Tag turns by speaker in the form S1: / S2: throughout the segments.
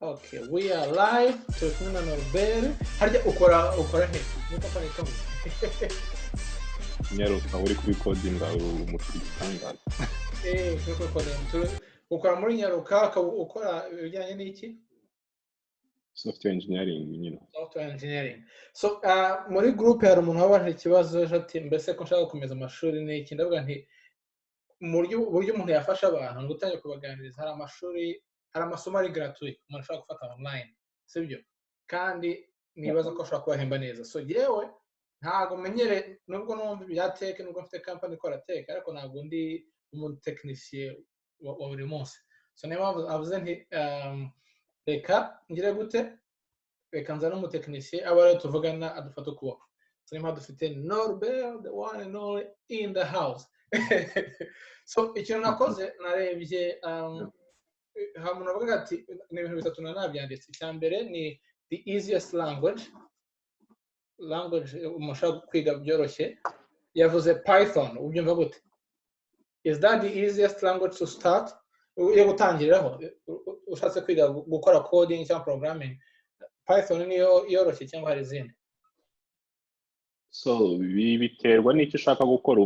S1: Okay, we are live. Turi kumwe na Norbert. Harya ukora he? Muri company yitwa ngo?
S2: Nyaruka uri kuri coding, uri umutwe igitangaza.
S1: Turi kuri coding. Ukora muri Nyaruka, ukaba ukora ibijyanye n'iki?
S2: Software engineering nyine.
S1: Software engineering. So, muri group hari umuntu wabajije ikibazo ejo ati: "Mbese ko nshaka gukomeza amashuri n'iki?" Ndavuga nti mu buryo umuntu yafasha abantu ni ugutangira kubaganiriza. Hari amashuri, hari amasomo ari gratuit umuntu ashobora gufata online, sibyo? Kandi nibaza ko ashobora kubahemba neza. So yewe ntabwo menyere, nubwo numva ibya tech, nubwo mfite company ikora tech, ariko ntabwo ndi umutekinisiye wa buri munsi. So niyo mpamvu avuze nti reka ngire gute, reka nzane umutekinisiye aba ariwe tuvugana, adufata ukuboko. So niyo mpamvu dufite Norbert, the one and only, in the house. So ikintu nakoze, narebye hari umuntu avuga ati ni ibintu bitatu nabyanditse. Icya mbere ni the easiest language umuntu ashobora kwiga byoroshye. Yavuze Python. Ubyumva gute? Is that the easiest language to start, yo gutangiriraho ushatse kwiga gukora coding cyangwa programming? Python niyo yoroshye cyangwa hari izindi?
S2: So biterwa n'icyo ushaka gukora.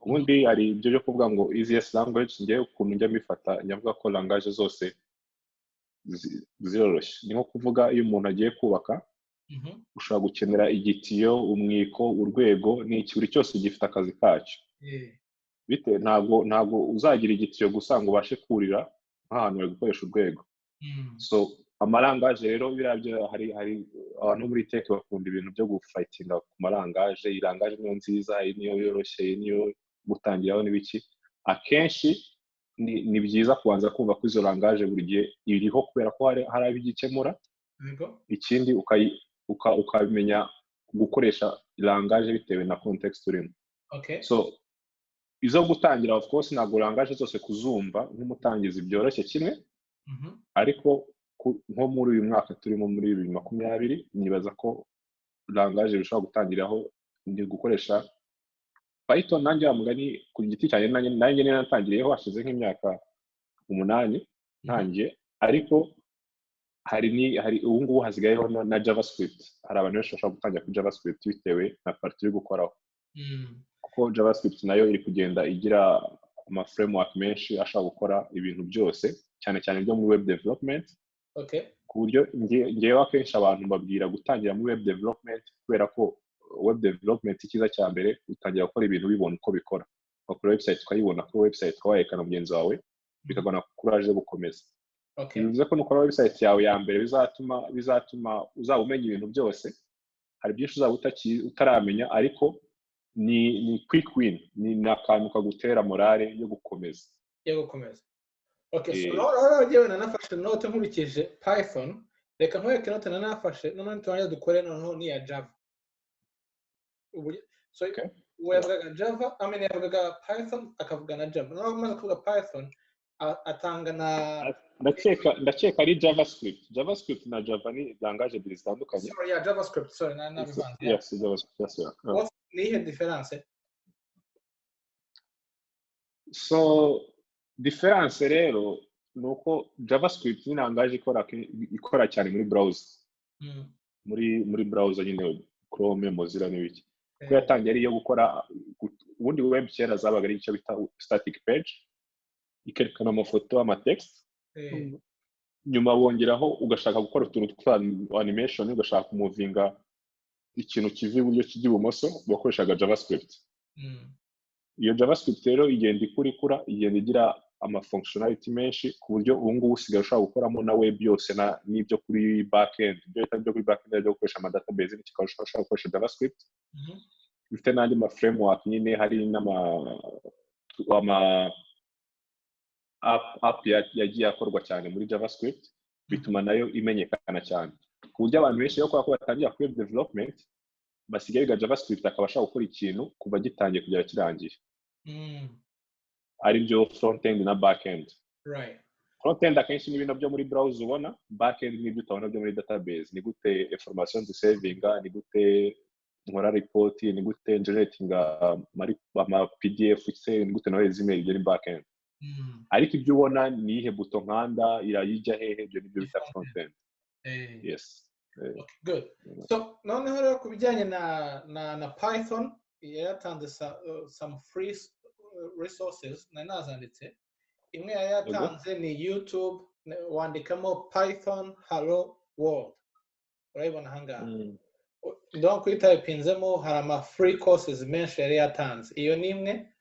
S2: Ubundi hari ibyo byo kuvuga ngo easiest language. Ngewe ukuntu njya mbifata, njya mvuga ko langage zose ziroroshye. Ni nko kuvuga iyo umuntu agiye kubaka, ushobora gukenera igitiyo, umwiko, urwego n'iki, buri cyose gifite akazi kacyo. Bite ntabwo uzagira igitiyo gusa ngo ubashe kurira nk'ahantu bari gukoresha urwego. So amalangaje rero, biriya byo hari abantu bo muri tech bakunda ibintu byo gufightinga ku malangaje: iyi langage niyo nziza, iyi niyo yoroshye, iyi niyo gutangiraho n'ibiki. Akenshi ni byiza kubanza kumva ko izo langage buri gihe iriho kubera ko hari abo igikemura. Ikindi ukamenya gukoresha langage bitewe na context urimo. So izo gutangira, of course ntabwo langage zose kuzumva nk'umutangizi byoroshye kimwe, ariko nko muri uyu mwaka turimo, muri 2020, nibaza ko langage bishobora gutangiraho ni gukoresha Python. Nanjye wa mugani ku giti cyanjye, nanjye niyo natangiriyeho, hashize nk'imyaka 8 ntangiye. Ariko hari ni hari ubu ngubu hasigayeho na JavaScript. Hari abantu benshi bashobora gutangira kuri JavaScript bitewe na partie uri gukoraho, kuko JavaScript nayo iri kugenda igira ama framework menshi ashobora gukora ibintu byose, cyane cyane byo muri web development, ku buryo ngewe akenshi abantu mbabwira gutangira muri web development, kubera ko web development, icyiza cya mbere, utangira gukora ibintu ubibona uko bikora. Wakora website ukayibona kuri website, ukaba werekana mugenzi wawe, bikaguha courage yo gukomeza. Bivuze ko nukora website yawe ya mbere, bizatuma uzaba umenya ibintu byose. Hari byinshi uzaba utaramenya, ariko ni quick win, ni akantu kagutera morale yo gukomeza.
S1: Yo gukomeza, okay. So noneho njyewe nanafashe note nkurikije Python. Reka nkwereke note nanafashe, noneho turangiza dukore noneho n'iya Java. So uwo yavugaga Java, I mean, yavugaga Python, akavuga na Java. Noneho amaze kuvuga Python, atanga na
S2: Ndakeka ari JavaScript. JavaScript na Java ni langage ebyiri zitandukanye.
S1: Sorry, yeah, JavaScript, sorry, nabivanze, yeah.
S2: Yes, JavaScript, yes, yeah.
S1: Ni iyihe difference?
S2: So difference rero ni uko JavaScript ni langage ikora cyane muri browser, muri browser nyine, Chrome, Mozilla n'ibiki, kuko yatangiye ari iyo gukora ubundi web. Kera zabaga ari icyo bita static page, ikerekana amafoto, amatext. Nyuma wongeraho ugashaka gukora utuntu twa animation, ugashaka kumuvinga ikintu kiva iburyo kijya ibumoso, wakoreshaga JavaScript. Iyo JavaScript rero igenda ikura, ikura, igenda igira ama functionality menshi, ku buryo ubu ngubu usigaye ushobora gukoramo na web yose na n'ibyo kuri backend, ibyo bita byo kuri backend byo gukoresha ama database n'iki, ukaba ushobora gukoresha JavaScript. Bifite n'andi ma framework nyine, hari n'ama ama app yagiye akorwa cyane muri JavaScript, bituma nayo imenyekana cyane, ku buryo abantu benshi rero, kubera ko batangira kuri web development, basigaye biga JavaScript, akaba ashobora gukora ikintu kuva gitangiye kugera kirangiye, ari byo front end na back end. Front end akenshi ni ibintu byo muri browser ubona, back end ni ibyo utabona byo muri database: ni gute information zisavinga, ni gute nkora report, ni gute generatinga ama PDF se, ni gute nohereza email. Ibyo ni back end. Ariko ibyo ubona ni iyihe buto nkanda, irayijya hehe? Ibyo nibyo bita front end. Yes.
S1: Okay, good. So noneho rero ku bijyanye na Python, yaratanze some free resources, nari nazanditse. Imwe yari yatanze ni YouTube, wandikamo "Python hello world", urayibona ahangaha. Donc uyitayipinzemo hari ama free courses menshi yari yatanze. Iyo ni imwe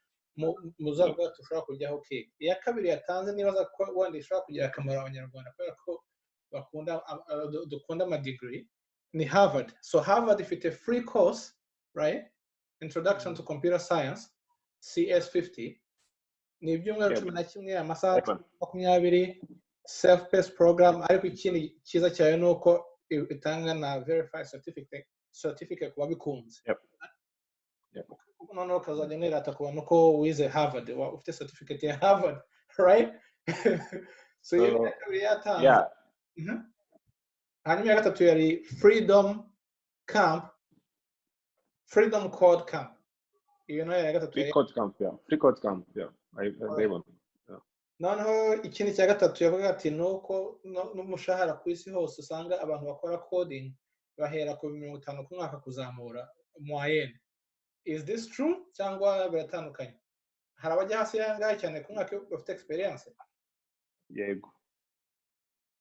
S1: muzavuga ushobora kujyaho ukiga. Iya kabiri yatanze, nibaza ko wenda ishobora kugira akamaro Abanyarwanda kubera ko bakunda dukunda amadegree, ni Harvard. So Harvard ifite free course, right, Introduction to Computer Science, CS50, ni ibyumweru 11, amasaha 20, self paced program. Ariko ikindi cyiza cyayo ni uko itanga na verified certificate ku babikunze. Noneho ukazajya unirata ku bantu ko wize Harvard, ufite certificate ya Harvard, right? So iyo ya kabiri yatanze. Hanyuma iya gatatu yari Freedom Camp, Freedom Code Camp. Iyo nayo ya gatatu.
S2: Free Code Camp, yeah. Free Code Camp, yeah. Ndayibona.
S1: Noneho ikindi cya gatatu yavuga ati ni uko n'umushahara ku isi hose usanga abantu bakora coding bahera ku 50 ku mwaka kuzamura, moyenne. Is this true cyangwa biratandukanye? Hari abajya hasi y'ahangaha cyane ku mwaka bafite experience?
S2: Yego.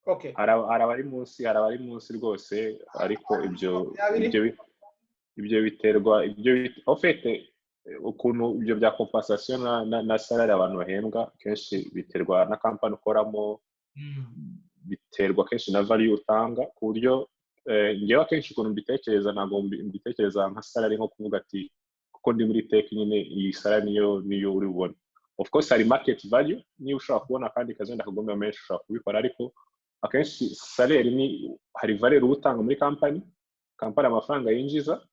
S1: Okay.
S2: Hari abari munsi rwose, ariko ibyo biterwa, ibyo en fait ukuntu ibyo bya compensation na salary abantu bahembwa kenshi biterwa na company ukoramo, biterwa kenshi na value utanga, ku buryo ngewe akenshi ukuntu mbitekereza, ntabwo mbitekereza nka salary, nko kuvuga ati kuko ndi muri tech nyine iyi salary niyo uri bubone. Of course hari market value, niba ushobora kubona akandi kazi wenda kagomba menshi ushobora kubikora, ariko akenshi salary ni hari value uba utanga muri company, amafaranga yinjiza.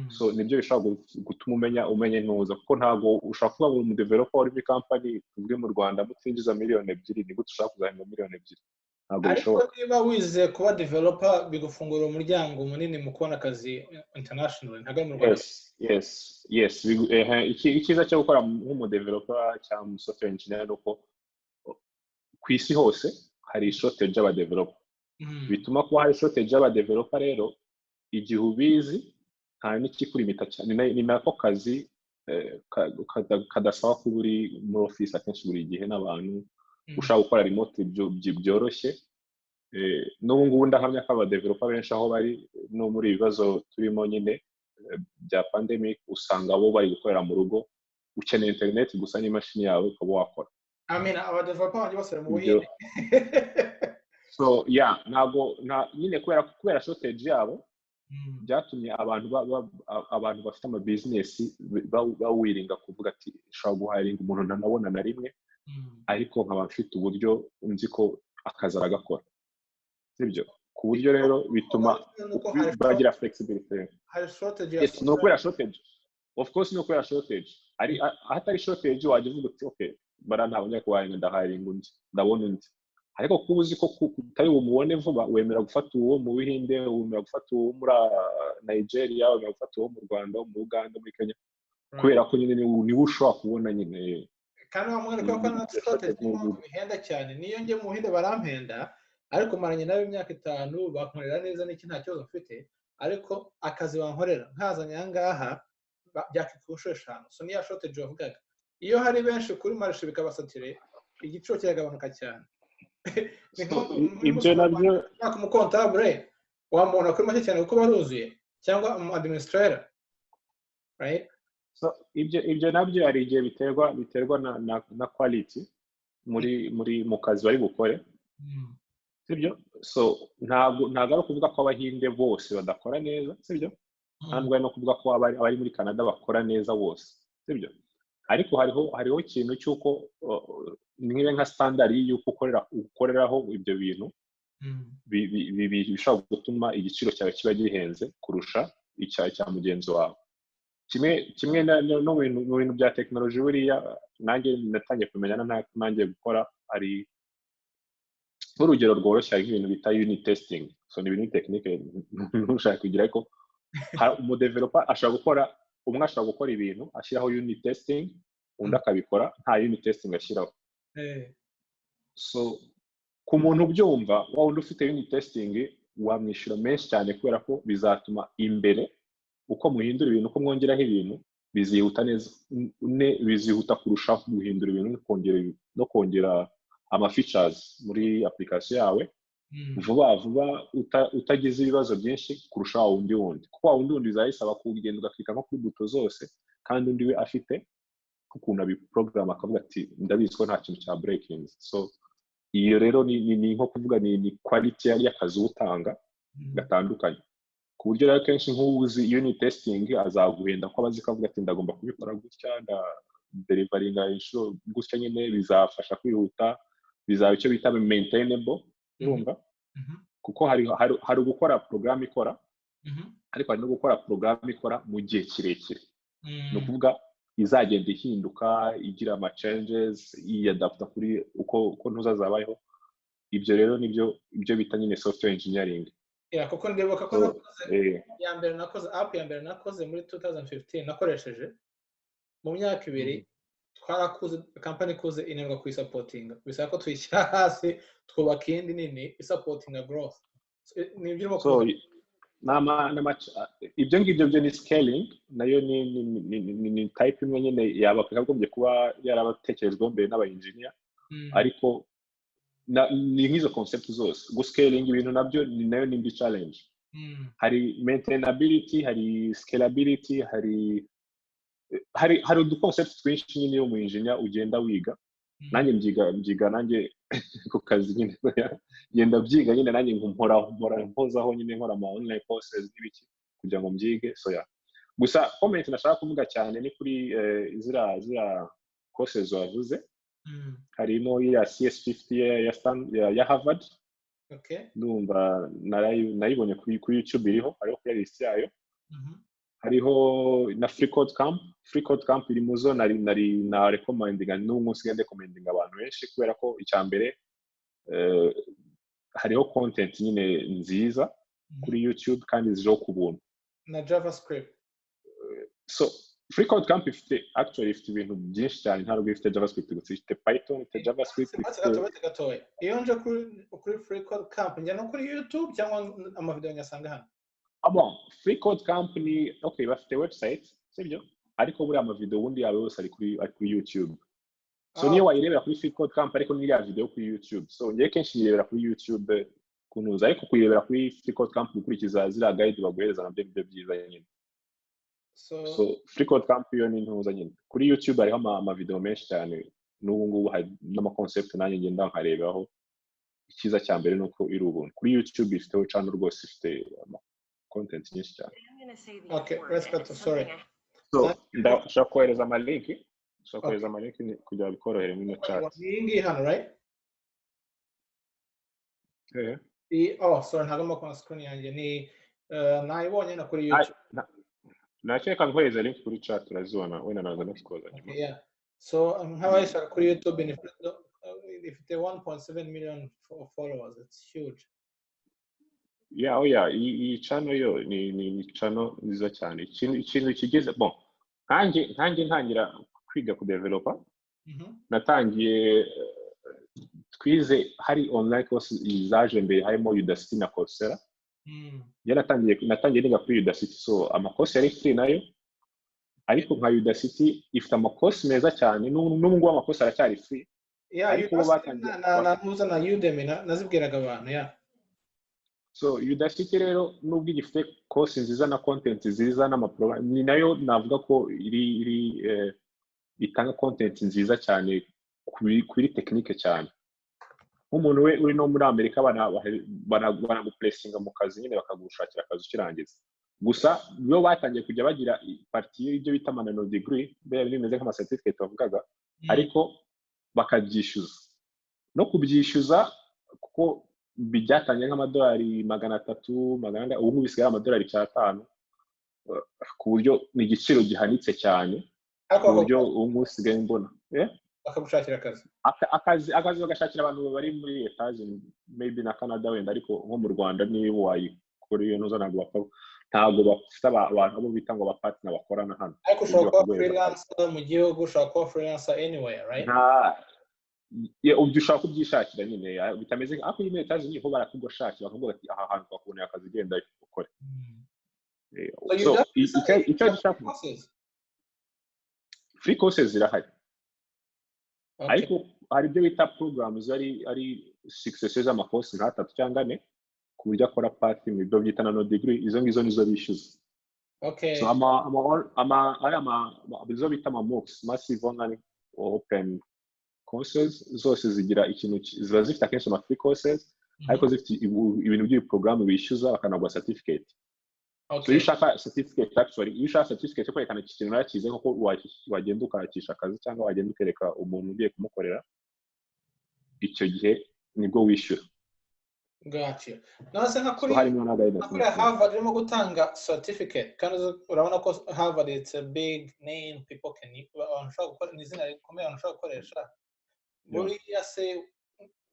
S2: So nibyo bishobora gutuma umenya ntuza, kuko ntabwo ushobora kuba ngo umudeveloper uri muri company, tuvuge mu Rwanda, mutinjiza miliyoni 2, ni gute ushobora kuzahembwa miliyoni 2? Ntabwo
S1: Ariko
S2: bishoboka.
S1: niba wize kuba developer, bigufungurira umuryango munini mu kubona akazi international, ntabwo ari mu Rwanda.
S2: Yes. Icyiza cyo gukora nk'umudeveloper cyangwa umu software engineer ni uko ku isi hose hari shortage y'abadeveloper. Bituma kuba hari shortage y'abadeveloper rero, igihe ubizi nta n'ikikurimita cyane. Ni nako kazi kadasaba kuba uri muri office akenshi buri gihe n'abantu, ushobora gukora remote byoroshye. N'ubu ngubu ndahamya ko abadeveloper benshi aho bari no muri ibi bibazo turimo nyine bya pandemic, usanga bo bari gukorera mu rugo. Ukeneye internet gusa n'imashini yawe ukaba wakora.
S1: I mean, abadeveloper banjye bose bari mu Buhinde.
S2: So yeah, ntabwo nyine kubera shortage yabo byatumye abantu bafite ama business bawiringa kuvuga ati nshobora guharinga umuntu ntanabona na rimwe, ariko nkaba mfite uburyo nzi ko akazi aragakora, sibyo? Ku buryo rero bituma
S1: Nuko hari
S2: bagira flexibility.
S1: Hari shortage ya
S2: Yes, ni ukubera shortage, of course ni ukubera shortage. Ari ahatari shortage wajya uvuga uti okay, bara ntabonye kuharinga, ndaharinga undi, ndabona undi. Ariko kuba uzi ko utari bumubone vuba, wemera gufata uwo mu Buhinde, wemera gufata uwo muri Nigeria, wemera gufata uwo mu Rwanda, mu Uganda, muri Kenya, kubera ko nyine niwe ushobora kubona nyine.
S1: Kandi wa mwana, kubera ko na shortage, niyo mpamvu bihenda cyane. Niyo njye mu Buhinde barampenda, ariko maranye nawe imyaka 5, bankorera neza n'iki, nta kibazo mfite. Ariko akazi bankorera nkazanye aha ngaha byakikuba inshuro 5. So niya shortage wavugaga, iyo hari benshi kuri marché bikabasature, igiciro kiragabanuka cyane. Ni nko
S2: Ibyo nabyo
S1: ushaka umukontabure wamubona kuri make cyane kuko baruzuye, cyangwa umu administrator, right?
S2: So, ibyo nabyo hari igihe biterwa na quality muri muri mu kazi bari bukore, sibyo? So ntabwo ari ukuvuga ko Abahinde bose badakora neza, sibyo? Ntabwo ari no kuvuga ko abari muri Canada bakora neza bose, sibyo? Ariko hariho ikintu cy'uko niba nka standard y'uko ukoreraho ibyo bintu bishobora gutuma igiciro cyawe kiba gihenze kurusha icya cya mugenzi wawe. Kimwe no mu bintu bya tekinoloji, buriya nanjye natangiye kumenya nanjye gukora, hari nk'urugero rworoshye, hari nk'ibintu bita unit testing. So ni ibintu technique ntushaka kugira, ariko umudeveloper ashobora gukora, umwe ashobora gukora ibintu ashyiraho unit testing, undi akabikora nta unit testing ashyiraho. So ku muntu ubyumva, wa wundi ufite unit testing, wamwishyura menshi cyane, kubera ko bizatuma imbere uko muhindura ibintu, uko mwongeraho ibintu, bizihuta neza, bizihuta kurushaho guhindura ibintu no kongera ama features muri application yawe vuba vuba, utagize ibibazo byinshi kurusha wa wundi wundi, kuko wa wundi wundi bizaba bisaba kugenda ugakika nko kuri buto zose, kandi undi we afite ukuntu abiporogaramu, akavuga ati: "Ndabizi ko nta kintu cya breaking." So iyo rero ni nko kuvuga ni quality y'akazi uba utanga gatandukanye, ku buryo rero kenshi nk'uzi unit testing azaguhenda, ko aba azi ko avuga ati: "Ndagomba kubikora gutya, nda deliveringa inshuro gutya nyine, bizafasha kwihuta, bizaba icyo bita maintainable." Urumva, kuko hari gukora porogaramu ikora, ariko hari no gukora porogaramu ikora mu gihe kirekire, ni ukuvuga izagenda ihinduka, igira ama changes, yiyadapta kuri uko ntuza zabayeho. Ibyo rero nibyo ibyo bita nyine software engineering.
S1: Yeah, kuko ndibuka ko
S2: So,
S1: nakoze ya mbere, nakoze app ya mbere nakoze muri 2015, nakoresheje mu myaka 2, twarakuze, company ikuze inanirwa kuyisupportinga, bisaba ko tuyishyira hasi, twubaka iyindi nini isupportinga growth. So, ni ibyo urimo
S2: So
S1: kuvuga.
S2: Ibyo ngibyo byo ni scaling, nayo ni type imwe nyine yaba yakagombye kuba yarabatekerejweho mbere n'aba engineer, ariko ni nk'izo concept zose. Guscaling ibintu nabyo ni nayo ni indi challenge. Hari maintainability, hari scalability, hari udu concept twinshi nyine iyo mu engineer ugenda wiga. Nanjye mbyiga nanjye ku kazi nyine, ngenda byiga nyine nanjye, mpora mpozaho nyine, nkora ama online courses n'ibiki kugira ngo mbyige. So yeah, gusa comment nashaka kuvuga cyane ni kuri ziriya courses wavuze, harimo iya CS50 ya Harvard. Ndumva nayibonye kuri YouTube, iriho, hariho playlist yayo. Hariho na Free Code Camp. Free Code Camp iri mu zo nari na recommendinga, n'ubu munsi ngende recommendinga abantu benshi, kubera ko icya mbere hariho content nyine nziza kuri YouTube kandi ziriho ku buntu.
S1: Na JavaScript.
S2: So Free Code Camp ifite, actually ifite ibintu byinshi cyane, ntabwo ifite JavaScript gusa, ifite Python, ifite JavaScript,
S1: Uretse
S2: ifite
S1: gato, uretse gatoya, iyo nje kuri Free Code Camp, njya no kuri YouTube cyangwa amavideo nyasanga hano?
S2: Ah bon, Free Code Camp ni okay, bafite website, sibyo, ariko buriya amavideo ubundi yabo yose ari kuri YouTube. So niyo wayirebera kuri Free Code Camp, ariko n'iriya video kuri YouTube. So ngewe kenshi nyirebera kuri YouTube kunuza, ariko kuyirebera kuri Free Code Camp, gukurikiza ziriya guide baguhereza, nabyo nibyo byiza nyine.
S1: So,
S2: So Free Code Camp yo ni ntuza nyine, kuri YouTube hariho amavideo menshi cyane n'ubu ngubu, hari n'ama concept nanjye ngenda nkareberaho. Icyiza cya mbere ni uko iri ubuntu kuri YouTube, ifiteho channel rwose, ifite ama content nyinshi cyane.
S1: Okay, let's go to, sorry.
S2: So ndashobora kohereza ama link, ushobora kohereza ama link kugira ngo bikorohere muri ino chat.
S1: Iyi ngiyi hano, right?
S2: Eh.
S1: Iyi, oh sorry, ntabwo ndimo kubona screen yanjye, ni nayibonye no kuri YouTube.
S2: Ntacyo, reka nkohereza link kuri chat, urazibona, wenda naza no kukoza nyuma.
S1: Okay, yeah. So nk'abayishaka kuri YouTube ni ifite 1.7 million followers. It's huge.
S2: Yeah, oh yeah, iyi channel yo ni channel nziza cyane. Ikintu kigeze bon, nkanjye ntangira kwiga kudevelopa, natangiye twize, hari online course zaje mbere, harimo Udacity na Coursera. Njye natangiye niga kuri Udacity, so ama course yari free nayo, ariko nka Udacity ifite ama course meza cyane, n'ubu ngubu ama course aracyari free.
S1: Yeah,
S2: Ariko bo
S1: Udacity
S2: batangiye
S1: na ntuza na Udemy nazibwiraga abantu, yeah.
S2: So Udacity rero, nubwo igifite course nziza na content nziza n'amaporogaramu, ni nayo navuga ko iri itanga content nziza cyane kuri technique cyane. Nk'umuntu we uri no muri Amerika, banaguplacinga mu kazi nyine, bakagushakira akazi ukirangiza. Gusa bo batangiye kujya bagira partie y'ibyo bita ama nano degree, biriya bintu bimeze nk'ama certificate bavugaga, ariko bakabyishyuza, no kubyishyuza kuko byatangiye nk'amadolari 300, 400, ubu ngubu bisigaye ari amadolari 500, ku buryo ni igiciro gihanitse cyane,
S1: ariko
S2: ku buryo ubu ngubu usigaye mbona
S1: bakagushakira akazi.
S2: Akazi bagashakira abantu bari muri Etaje, maybe na Canada wenda, ariko nko mu Rwanda niba wayikora iyo ntuza, ntabwo bapfa, ntabwo bafite abantu abo bita ngo aba partner bakorana hano
S1: Ariko
S2: ku buryo
S1: ushobora kuba
S2: bakaguhereza akazi.
S1: freelancer mu gihugu, ushobora kuba freelancer anywhere, right?
S2: Nta Ubyo ushaka kubyishakira nyine, bitameze ariko muri Etats-Unis ho barakugushakira, bakavuga ati: "Aha hantu twakuboneye akazi, genda ukore." So icyo gishaka, free courses zirahari, ariko hari ibyo bita programs, ari succession z'amakosi nk'atatu cyangwa ane, ku buryo akora path mu byo byita nano degree. Izo ngizo nizo bishyuza. So ama ari ama izo bita ama MOOCs, massive online open courses, zose zigira ikintu, ziba zifite akenshi ama free courses, ariko zifite ibintu by'ibiporogaramu bishyuza, bakanaguha certificate. So iyo ushaka certificate, actually iyo ushaka certificate yo kwerekana iki kintu narakize, koko wagenda ukakisha akazi cyangwa wagenda ukereka umuntu ugiye kumukorera, icyo gihe nibwo wishyura.
S1: Gotcha. None nka kuri
S2: harimo na guidance.
S1: Kuri Harvard irimo gutanga certificate, kandi urabona ko Harvard, it's a big name, people can, abantu ushobora gukora, ni izina rikomeye abantu ushobora gukoresha. Buriya se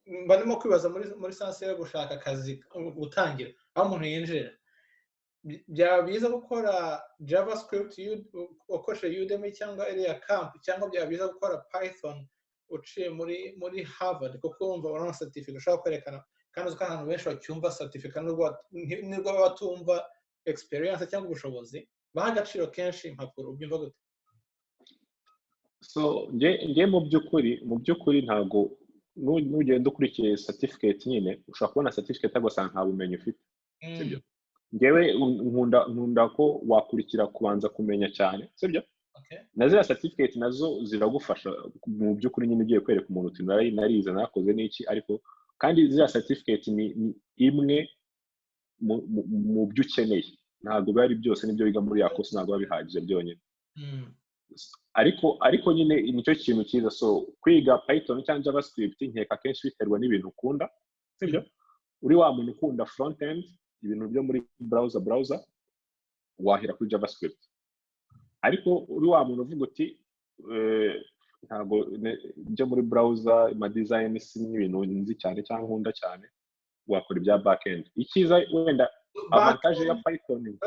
S1: mba ndimo kwibaza muri sense yo gushaka akazi, gutangira aho umuntu yinjira, byaba byiza gukora JavaScript ukoresheje Udemy cyangwa iriya camp, cyangwa byaba byiza gukora Python uciye muri Harvard? Kuko wumva urabona certificate ushobora kwerekana, kandi uzi ko abantu benshi bacyumva certificate, nubwo baba batumva experience cyangwa ubushobozi, baha agaciro kenshi impapuro. Ubyumva gute?
S2: So nge mu by'ukuri ntabwo nugenda ukurikiye certificate nyine, ushobora kubona certificate ariko ugasanga nta bumenyi ufite, sibyo? Ngewe nkunda ko wakurikira kubanza kumenya cyane, sibyo? Na ziriya certificate nazo ziragufasha mu by'ukuri nyine, ugiye kwereka umuntu uti: "Narize, narakoze n'iki." Ariko kandi ziriya certificate ni imwe mu byo ukeneye, ntabwo biba ari byose. N'ibyo wiga muri ya course ntabwo biba bihagije byonyine. Ariko nyine nicyo kintu cyiza. So kwiga Python cyangwa JavaScript, nkeka akenshi biterwa n'ibintu ukunda, sibyo? Uri wa muntu ukunda front end, ibintu byo muri browser, wahera kuri JavaScript. Ariko uri wa muntu uvuga uti: "Ntabwo byo muri browser, ama design si n'ibintu nzi cyane cyangwa nkunda cyane," wakora ibya backend. Icyiza wenda, avantage ya Python,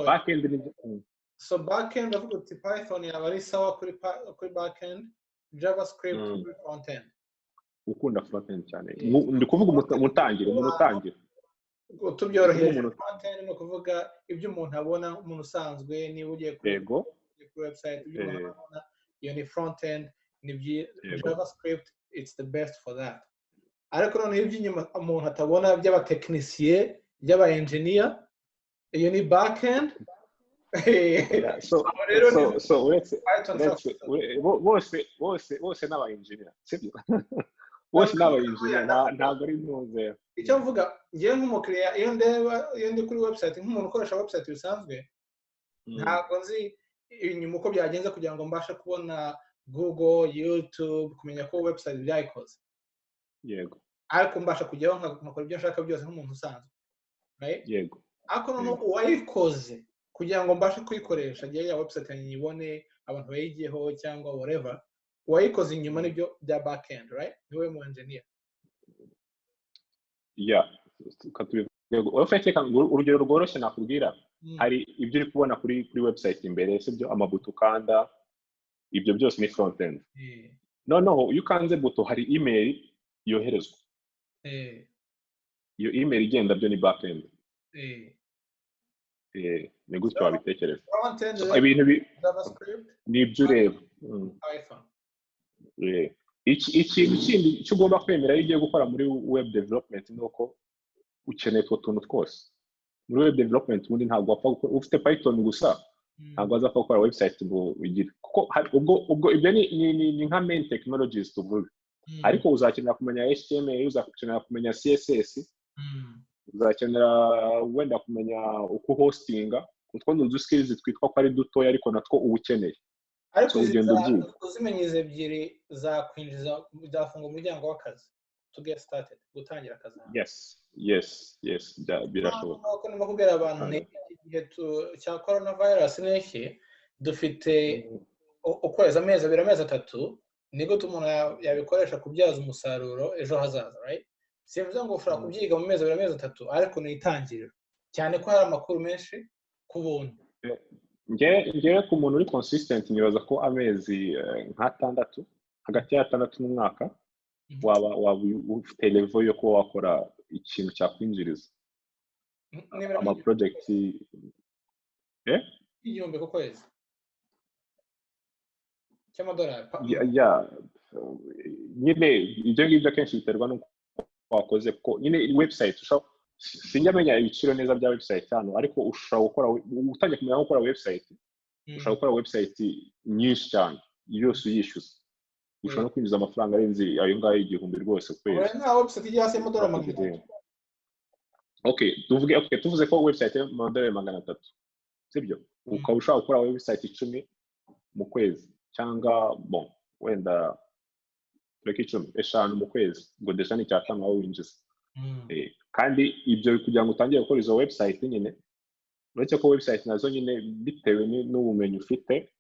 S2: backend ni
S1: So backend, avuga uti Python yaba ari sawa kuri backend, JavaScript kuri frontend.
S2: Ukunda frontend cyane, ndi kuvuga umutangire, umuntu utangira.
S1: Tubyoroheje, frontend ni ukuvuga ibyo umuntu abona, umuntu usanzwe, niba ugiye kuri website, ibyo umuntu abona, iyo ni frontend. Ni JavaScript, it's the best for that. Ariko noneho iby'inyuma umuntu atabona, by'abatekinisiye, by'aba engineer, iyo ni backend.
S2: So uretse bose ni aba engineer, sibyo? Bose ni aba engineer, ntabwo ari intuzero.
S1: Icyo mvuga, ngewe nk'umukiriya, iyo ndeba, iyo ndi kuri website, nk'umuntu ukoresha website bisanzwe, ntabwo nzi inyuma uko byagenze kugira ngo mbashe kubona Google, YouTube, kumenya ko website byayikoze. Ariko mbasha kujyaho nkakora ibyo nshaka byose nk'umuntu usanzwe.
S2: Yego.
S1: Ariko noneho uwayikoze kugira ngo mbashe kuyikoresha, ngewe ya website nyibone, abantu bayigiyeho cyangwa whatever, uwayikoze inyuma nibyo bya backend, right? Niwe mu engineer.
S2: Yeah, urugero rworoshye nakubwira, hari ibyo uri kubona kuri website imbere, sibyo? Amabuto ukanda, ibyo byose ni front end. Noneho iyo ukanze buto, hari email yoherezwa. Iyo email igenda, byo ni back end. Ni gutyo wabitekereza. Ibintu ni ibyo ureba. Ikintu kindi cyo ugomba kwemera iyo ugiye gukora muri web development ni uko ukeneye utwo tuntu twose. Muri web development ubundi ntabwo wapfa gukora ufite Python gusa, ntabwo wazapfa gukora website ngo ugire, kuko ubwo ibyo ni nka main technologies tuvuga. Ariko uzakenera kumenya HTML, uzakenera kumenya CSS, uzakenera wenda kumenya uko hostinga. Utwo ni uduskills twitwa ko ari dutoya, ariko natwo uba ukeneye.
S1: Ariko uzimenya izi ebyiri zakwinjiza, zafunga umuryango w'akazi, to get started, gutangira akazi.
S2: Yes, birashoboka.
S1: Nkuko ndimo kubwira abantu, ni igihe cya corona virus n'iki, dufite ukwezi, amezi 2, amezi 3. Ni gute umuntu yabikoresha kubyaza umusaruro ejo hazaza, right? Simvuze ngo ushobora kubyiga mu mezi 2, amezi 3, ariko ni itangiriro, cyane ko hari amakuru menshi ku buntu.
S2: Ngewe ku muntu uri consistent, nibaza ko amezi nk'atandatu, hagati y'atandatu n'umwaka. Waba ufite level yo kuba wakora ikintu cyakwinjiriza.
S1: Nibura
S2: Ama project
S1: 1000 ku kwezi cy'amadolari.
S2: Yeah, nyine ibyo ngibyo akenshi biterwa n'uko wakoze, kuko nyine website ushobora, sinjya menya ibiciro neza bya website hano, ariko ushobora gukora, utangiye kumenya gukora website, ushobora gukora website nyinshi cyane yose uyishyuza, ushobora no kwinjiza amafaranga arenze ayo ngayo 1000 rwose ku kwezi.
S1: Oya, nta website ijya hasi y'amadolari 300.
S2: Okay, tuvuge, okay, tuvuze ko website y'amadolari 300, sibyo? Ukaba ushobora gukora website 10 mu kwezi, cyangwa bon, wenda tureke 10, 5 mu kwezi, ngo déjà ni icyatanu wowe winjiza. Kandi ibyo kugira ngo utangire gukora izo website nyine, uretse ko website nazo nyine bitewe n'ubumenyi ufite,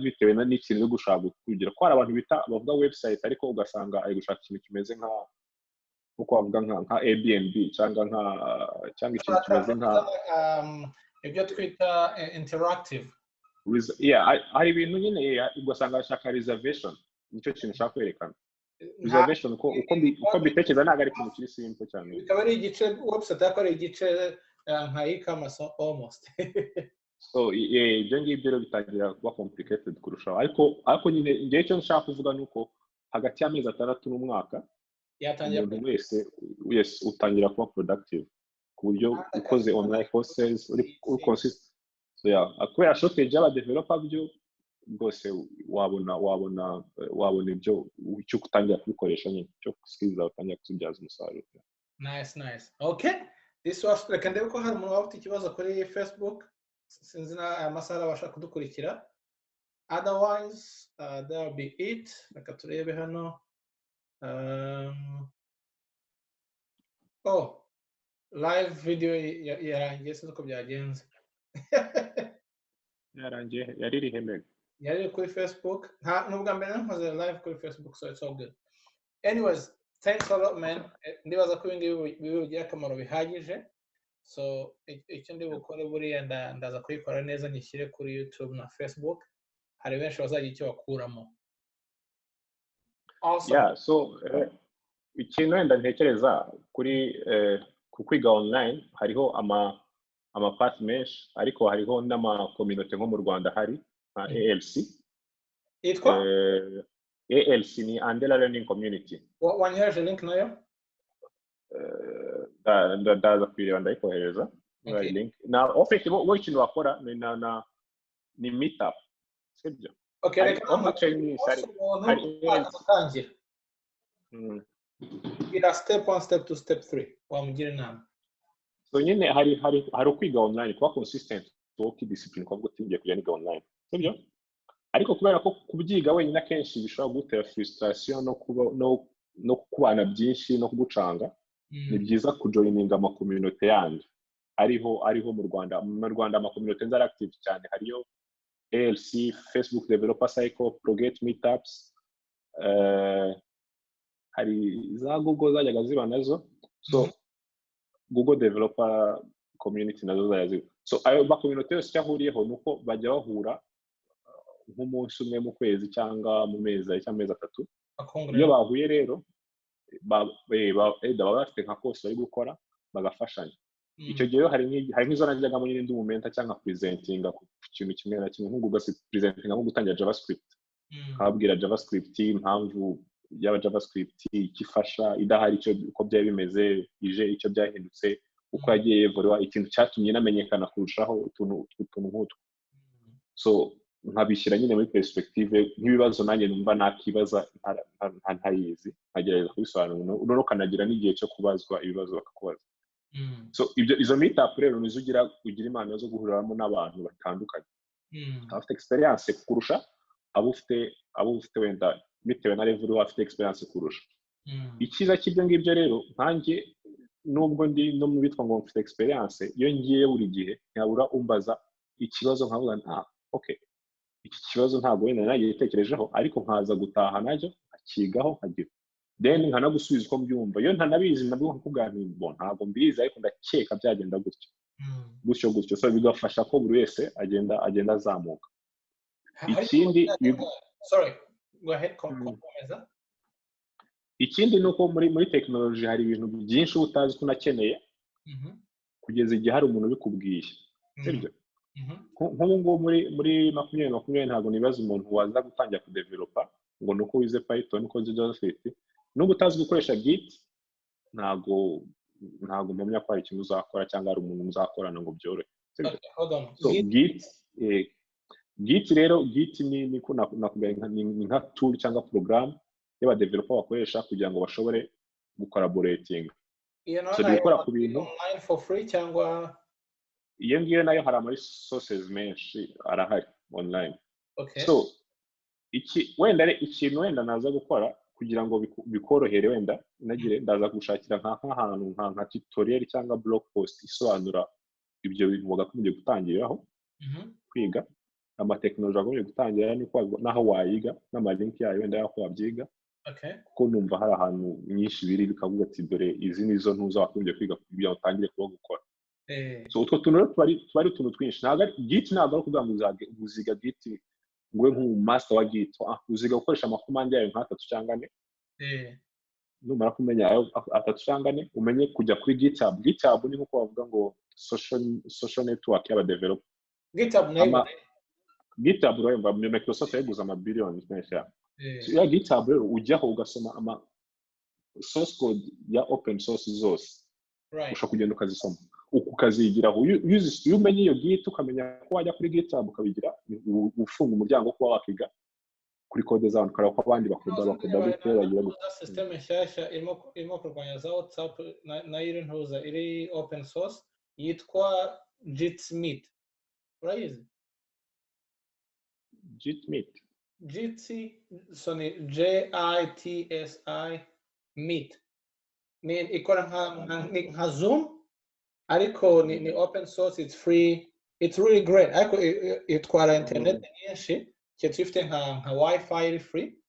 S2: bitewe n'ikintu uri gushaka kugira, ko hari abantu bita bavuga website ariko ugasanga ari gushaka ikintu kimeze nka, nkuko bavuga nka Airbnb cyangwa ikintu kimeze nka
S1: Ibyo twita interactive.
S2: Yeah, hari ibintu nyine, ugasanga ashaka reservation, nicyo kintu ushaka kwerekana. Reservation, uko mbitekereza, ntabwo ari ikintu kiri simple cyane.
S1: Bikaba ari igice website, ariko ari igice nka e-commerce almost.
S2: So ibyo ngibyo rero bitangira kuba complicated kurushaho, ariko nyine ngewe icyo nshaka kuvuga ni uko hagati y'amezi 6 n'umwaka
S1: yatangira
S2: umuntu wese, yes, utangira kuba productive ku buryo ukoze online courses uri consistent. So yeah, kubera shortage y'aba developer byo rwose wabona ibyo icyo utangira kubikoresha nyine, icyo skills zawe utangira kuzibyaza umusaruro.
S1: Nice, okay, this was, reka ndebe ko hari umuntu waba ufite ikibazo kuri Facebook. Sinzi na aya masaha arabasha kudukurikira. Otherwise that will be it. Reka turebe hano. Oh, live video yarangiye, sinzi uko byagenze.
S2: Yarangiye, yari iri hemega?
S1: Yari iri kuri Facebook. Nta nubwa mbere nkoze live kuri Facebook, so it's all good. Anyways, thanks a lot, man. Ndibaza ko ibi ngibi bigire akamaro bihagije. So icyo ndi bukore buriya, ndaza kuyikora neza nyishyire kuri YouTube na Facebook. Hari benshi bazagira icyo bakuramo. Awesome.
S2: Yeah, so ikintu wenda ntekereza kuri ku kwiga online, hariho ama path menshi, ariko hariho n'ama community, nko mu Rwanda hari nka ALC.
S1: Yitwa?
S2: ALC ni Andela Learning Community.
S1: Wanyohereje link nayo?
S2: Ndaza kuyireba, ndayikohereza.
S1: Okay.
S2: Link na ofite bo ikintu bakora ni na na ni meetup, sibyo?
S1: Okay, reka
S2: actually ni
S1: umunsi umuntu
S2: hari
S1: ushaka gutangira, gira step one, step two, step three, wamugira inama.
S2: So nyine hari ukwiga online, kuba consistent, wowe ukidiscipline, ukavuga uti ngiye kujya niga online, sibyo? Ariko kubera ko kubyiga wenyine akenshi bishobora gutera frustration no kuba no kubana byinshi no kugucanga, ni byiza kujoininga amakominote yandi ariho mu Rwanda. Mu Rwanda amakominote nzi ari active cyane, hariyo ALC, Facebook Developer Cycle, Progate meetups, hari za Google zajyaga ziba nazo, so Google Developer Community nazo zajya ziba. So ayo makominote yose icyo ahuriyeho ni uko bajya bahura nk'umunsi umwe mu kwezi cyangwa mu mezi 2 cyangwa amezi 3. Iyo bahuye rero, baba bafite nka course bari gukora, bagafashanya. Icyo gihe rero hari nk'izo najyagamo nyine ndi umumentor cyangwa presentinga ku kintu kimwe na kimwe, nko presentinga nko gutangira JavaScript, nkababwira JavaScript, impamvu yaba JavaScript, icyo ifasha idahari, icyo uko byari bimeze, ije icyo byahindutse, uko yagiye evoluwa, ikintu cyatumye inamenyekana kurushaho, utuntu nk'utwo. So nkabishyira nyine muri perspective nk'ibibazo nanjye numva nakibaza ntayizi, nkagerageza kubisobanura, noneho ukanagira n'igihe cyo kubazwa ibibazo, bakakubaza. So ibyo, izo meetup rero nizo ugira impano zo guhuriramo n'abantu batandukanye, abafite experience kurusha abo ufite wenda bitewe na level uriho, afite experience kurusha. Icyiza cy'ibyo ngibyo rero, nkanjye nubwo ndi no mu bitwa ngo mfite experience, iyo ngiye buri gihe ntiyabura umbaza ikibazo, nkavuga nta okay, iki kibazo ntabwo wenda nagitekerejeho, ariko nkaza gutaha nacyo nkakigaho, nkagira then nkanagusubiza uko mbyumva. Iyo ntanabizi nabwo nkakubwira nti bon, ntabwo mbizi, ariko ndakeka byagenda gutyo gutyo gutyo. So bigafasha ko buri wese agenda azamuka. Ikindi
S1: Sorry, go ahead, komeza.
S2: Ikindi ni uko muri tekinoloji hari ibintu byinshi uba utazi ko unakeneye kugeza igihe hari umuntu ubikubwiye, sibyo? Nk'ubu ngubu muri 2020 ntabwo nibaza umuntu waza gutangira kudevelopa ngo ni uko wize Python, uko wize JavaScript, nubwo utazi gukoresha Git, ntabwo mpamya ko hari ikintu uzakora cyangwa hari umuntu muzakorana ngo byorohe, sibyo?
S1: Okay, hold on.
S2: So
S1: Git.
S2: Git rero, Git ni ko nakubwira ni nka tool cyangwa program y'abadeveloper bakoresha kugira ngo bashobore gucollaboratinga.
S1: Iyo
S2: So
S1: nayo
S2: gukora ku bintu
S1: online for free cyangwa?
S2: Iyo ngiyo nayo hari ama resources menshi arahari online. So iki wenda ikintu wenda naza gukora kugira ngo bikorohere, wenda nagire ndaza gushakira nk'ahantu nka tutorial cyangwa blog post isobanura ibyo bintu wagakomeje gutangiriraho kwiga amatekinoloji wagombye gutangira n'aho wayiga n'amalink yayo wenda y'aho wabyiga, kuko numva hari ahantu nyinshi biri bikavuga ati: "Dore izi nizo ntuza wagombye kwiga kugira ngo utangire kuba gukora." So utwo tuntu rero tuba ari utuntu twinshi. Ntabwo ari Git, ntabwo ari ukuvuga ngo uziga Git ngo ube nk'umu master wa Git. Uziga gukoresha amakomande yayo nk'atatu cyangwa ane. Numara kumenya ayo atatu cyangwa ane, umenye kujya kuri GitHub. GitHub ni nk'uko bavuga ngo social network y'abadeveloper.
S1: GitHub nayo?
S2: GitHub urayumva, Microsoft yayiguze amabiliyoni menshi cyane. So, ya GitHub rero ujyaho ugasoma ama source code ya open source zose. Ushobora kugenda ukazisoma, ukazigiraho. Iyo umenye iyo Git, ukamenya ko wajya kuri GitHub ukabigira, ufunga umuryango wo kuba wakiga kuri code z'abantu, ukareba ko abandi bakoda gute, bagira gute.
S1: System nshyashya irimo kurwanya za WhatsApp nayo iri ntuza iri open source yitwa Jitsi Meet, urayizi?
S2: Jitmeet?
S1: Jitsi, so ni Jitsi Meet, ni ikora nka Zoom, ariko ni open source, it's free, it's really great, ariko itwara internet nyinshi keretse ifite nka WiFi iri free.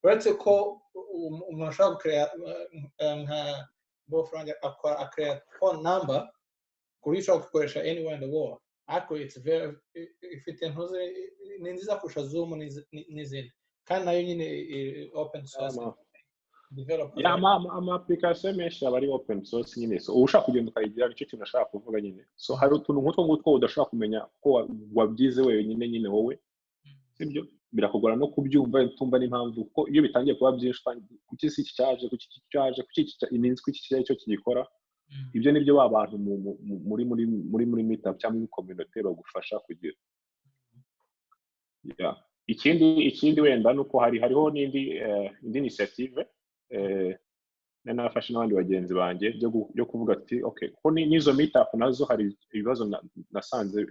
S1: Uretse ko umuntu ashobora gukereya nka boyfriend akereya phone number ku buryo ushobora gukoresha anywhere in the world, ariko it's very ifite ntuze ni nziza kurusha Zoom n'izindi, kandi nayo nyine open source developer.
S2: Ya, ama application menshi aba ari open source nyine, so uba ushaka kugenda ukayigira. Nicyo kintu nashaka kuvuga nyine. So hari utuntu nk'utwo ngutwo udashobora kumenya ko wabyize wenyine nyine wowe, sibyo? Birakugora no kubyumva, utumva n'impamvu, kuko iyo bitangiye kuba byinshi, kuki si iki cyaje, kuki iki cyaje, kuki iki iminsi, kuki iki cyo kigikora. Ibyo nibyo ba bantu muri meetup cyangwa muri community bagufasha kugira. Yeah. Ikindi wenda ni uko hariho n'indi indi initiative nari nafashe n'abandi bagenzi banjye byo kuvuga ati: "Okay," kuko n'izo meetup nazo hari ibibazo nasanze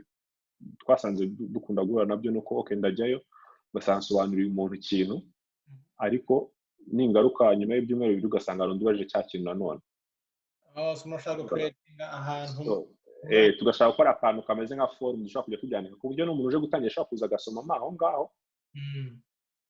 S2: twasanze dukunda guhura nabyo. Nuko okay, ndajyayo ugasanga nsobanuriye umuntu ikintu, ariko ningaruka nyuma y'ibyumweru 2 ugasanga hari undi ubajije cya kintu nanone.
S1: Oh, so mushaka gucreatinga ahantu?
S2: So, tugashaka gukora akantu kameze nka forum dushobora kujya tubyandika, ku buryo n'umuntu uje gutangira ashobora kuza agasoma aho ngaho,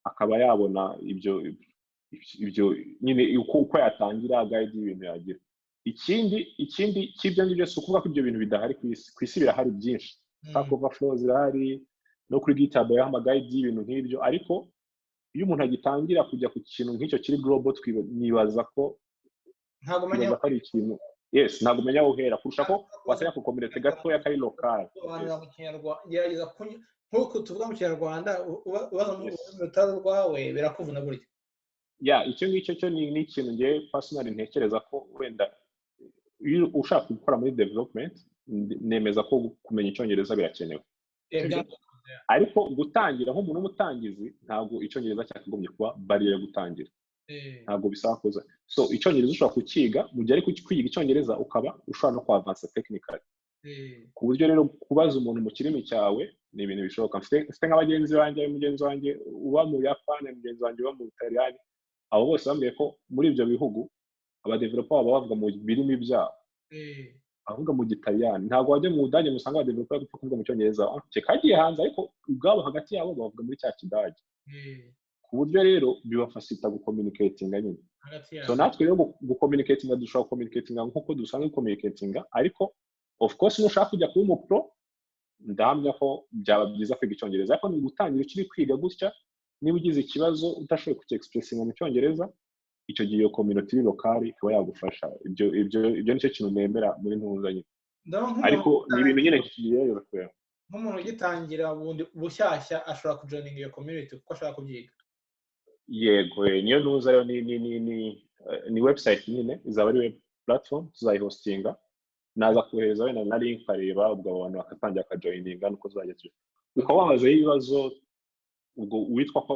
S2: akaba yabona ibyo nyine uko yatangira, guide y'ibintu yagira. Ikindi cy'ibyo ngibyo, si ukuvuga ko ibyo bintu bidahari ku isi. Ku isi birahari byinshi, Stack Overflow zirahari, no kuri GitHub hariho amaguide y'ibintu nk'ibyo, ariko iyo umuntu agitangira kujya ku kintu nk'icyo kiri global, nibaza ko
S1: Ntabwo umenya
S2: nibaza ko ari ikintu, yes, ntabwo umenya aho uhera, kurusha ko wasanga ku community gatoya kari local.
S1: Sobanura mu Kinyarwanda, gerageza nk'uko tuvuga mu Kinyarwanda, ubaza mu rurimi rutari urwawe birakuvuna burya.
S2: Ya, icyo ngicyo cyo ni ikintu ngewe personally ntekereza ko wenda iyo ushaka gukora muri development, nemeza ko kumenya Icyongereza birakenewe. Sibyo? Ariko gutangira nk'umuntu w'umutangizi, ntabwo Icyongereza cyakagombye kuba barrier yo gutangira. Ntabwo bisaba kuza. So Icyongereza ushobora kukiga, mu gihe ariko kwiga Icyongereza ukaba ushobora no kuavansa technically, ku buryo rero kubaza umuntu mu kirimi cyawe ni ibintu bishoboka. Mfite nka bagenzi banjye, mugenzi wanjye uba mu Buyapani, mugenzi wanjye uba mu Butaliyani, abo bose bambwiye ko muri ibyo bihugu abadeveloper baba bavuga mu birimi byabo, avuga mu Gitaliyani. Ntabwo wajya mu Budage ngo usange abadeveloper bapfa kuvuga mu Cyongereza. Kagiye hanze, ariko ubwabo hagati yabo bavuga muri cya Kidage, ku buryo rero bibafasita gucommunicatinga nyine.
S1: Hagati
S2: So
S1: yabo.
S2: natwe rero gucommunicatinga, dushobora gucommunicatinga nk'uko dusanzwe gucommunicatinga, ariko of course nushaka kujya kuba umupro, ndahamya ko byaba byiza kwiga Icyongereza. Ariko ni gutangira ukiri kwiga gutya, niba ugize ikibazo udashoboye kucyexpressinga mu Cyongereza. Icyo gihe iyo community iri local ikaba yagufasha. Ibyo nicyo kintu nemera muri ntuza nyine.
S1: Ndabona nk'umuntu
S2: Ariko ni ibintu nyine tugerageza kureba.
S1: Nk'umuntu ugitangira bundi bushyashya ashobora kujoininga iyo community kuko ashaka kubyiga.
S2: Yego, niyo ntuza rero ni website nyine, izaba ari web platform, tuzayihostinga. Naza kohereza wenda na link ukareba, ubwo abo bantu bakatangira bakajoininga, nuko tuzajya ukaba wabazaho ibibazo, ubwo uwitwa ko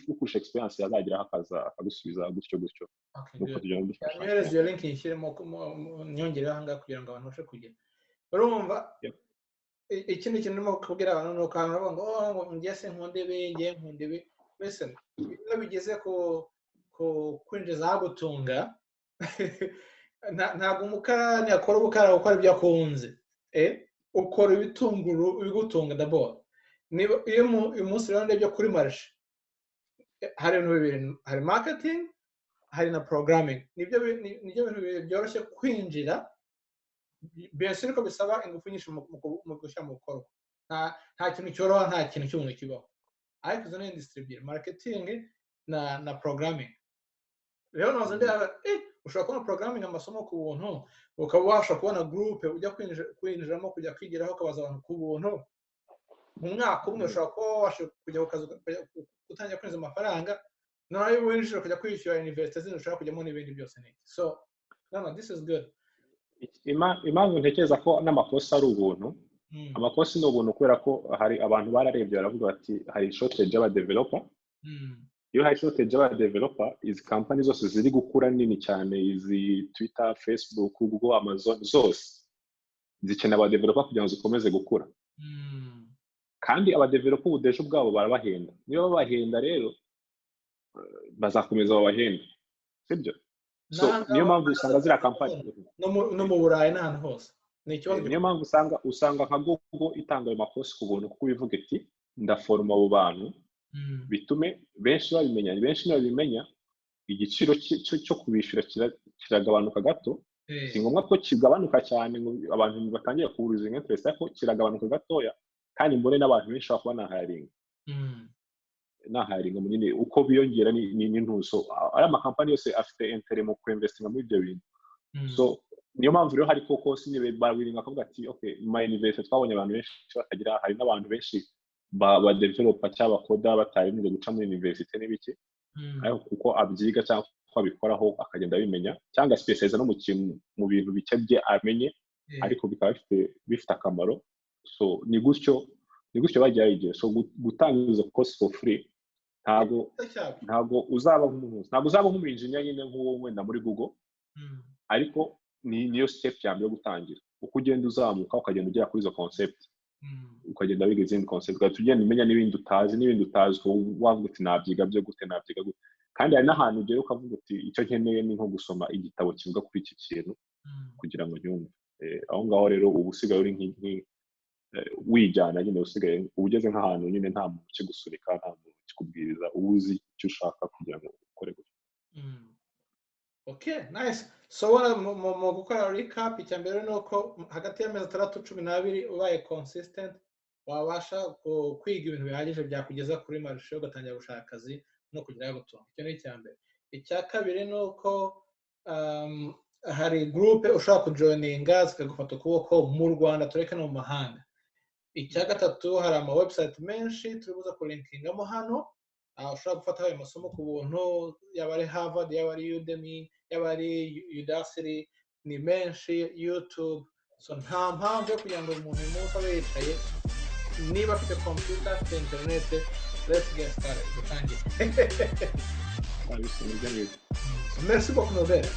S2: ukurusha experience yazageraho akaza akagusubiza gutyo gutyo.
S1: Okay,
S2: Nuko
S1: good.
S2: tugenda dufasha.
S1: Nyohereze iyo link, nyishyiremo nyongereho aha ngaha kugira ngo abantu babashe kugera. Urumva, ikindi kintu ndimo kubwira abantu ni uko abantu bavuga ngo: "Oh, ngo njye sinkunda ibi, njye nkunda ibi." Listen, iyo bigeze ku kwinjiza ahagutunga, ntabwo umukarani akora ubukara gukora ibyo akunze. Ukora ibitunguru ibigutunga d'abord. Niba iyo uyu munsi rero ndebye kuri marché, hari ibintu bibiri: hari marketing, hari na programming. Nibyo bintu bibiri byoroshye kwinjira. Bien sûr ko bisaba ingufu nyinshi mu gushyira mu bikorwa. Nta kintu cyoroha, nta kintu cy'umuntu kibaho, ariko izo ni industry ebyiri, marketing na programming. Rero nahoze ndeba, ushobora kubona programming amasomo ku buntu, ukaba wabasha kubona groupe ujya kwinjiramo, kujya kwigiraho, ukabaza abantu ku buntu. Mu mwaka umwe ushobora kuba wabasha kujya ku kazi, gutangira kwinjiza amafaranga, noneho iyo winjije ukajya kwishyura université zindi ushobora kujyamo n'ibindi byose n'iki. So no, this is good.
S2: Impamvu ntekereza ko n'amakosa ari ubuntu, amakosa ni ubuntu kubera ko hari abantu bararebye baravuga bati hari shortage y'abadeveloper. Iyo hari shortage y'abadeveloper, izi kampani zose ziri gukura nini cyane, izi Twitter, Facebook, Google, Amazon, zose zikeneye abadeveloper kugira ngo zikomeze gukura. Kandi abadeveloper ubudejo bwabo barabahenda. Niba babahenda rero, bazakomeza babahenda, sibyo? So niyo mpamvu usanga ziriya kampani
S1: No mu Burayi n'ahantu hose ni ikibazo.
S2: Niyo mpamvu usanga nka Google itanga ayo makosi ku buntu, kuko ivuga iti ndaforoma abo bantu, bitume benshi babimenya. Benshi nibabimenya, igiciro cyo kubishyura kiragabanuka gato. Si ngombwa ko kigabanuka cyane ngo abantu batangire kuwuruzinga interest, ariko kiragabanuka gatoya, kandi mbone n'abantu benshi bashobora kuba nahiringa nahiringa nyine uko biyongera ni n'intuzo. Ariya makampani yose afite intérêt mu kuinvestinga muri ibyo bintu. So niyo mpamvu rero hari koko nyine barawiringa akavuga ati okay, mu ma university twabonye abantu benshi batagira, hari n'abantu benshi ba developer cyangwa bakoda batari guca muri university n'ibiki, ariko kuko abyiga cyangwa kuko abikoraho akagenda abimenya, cyangwa specializa no mu kintu, mu bintu bike bye amenye, ariko bikaba bifite akamaro. So ni gutyo bagiye bayigira. So gutanga izo course for free, ntago
S1: Cyabyo.
S2: ntago uzaba nk'umuntu, ntago uzaba nk'umu engineer nyine nk'uwo wenda muri Google, ariko niyo step ya mbere yo gutangira. Uko ugenda uzamuka, ukagenda ugera kuri izo concept, ukagenda wiga izindi concept, ugahita ugenda umenya n'ibindi utazi, n'ibindi utazi, ukaba wavuga uti nabyiga byo gute, nabyiga gute? Kandi hari n'ahantu ugera ukavuga uti icyo nkeneye ni nko gusoma igitabo kivuga kuri iki kintu kugira ngo nyumve. Aho ngaho rero uba usigaye uri wijyana nyine, usigaye uba ugeze nk'ahantu nyine nta muntu ukigusunika, nta muntu ukikubwiriza, uba uzi icyo ushaka kugira ngo ukore gutyo.
S1: Okay, nice. So wala mu gukora recap, icya mbere ni uko hagati y'amezi 6, 12, ubaye consistent, wabasha kwiga ibintu bihagije byakugeza kuri marché, ugatangira gushaka akazi no kugira gutunga. Icyo ni icya mbere. Icya kabiri ni uko hari groupe ushobora kujoininga zikagufata ukuboko mu Rwanda, tureke no mu mahanga. Icya gatatu, hari ama website menshi turi buze kulinkingamo hano, ushobora gufataho ayo masomo ku buntu, yaba ari Harvard, yaba ari Udemy, yaba ari Udacity, ni menshi, YouTube. So nta mpamvu yo kugira ngo umuntu uyu munsi abe yicaye. Niba afite computer, afite internet, let's get started, dutangire.
S2: Wabisoma ibyo ngibyo.
S1: So, merci beaucoup, Norbert.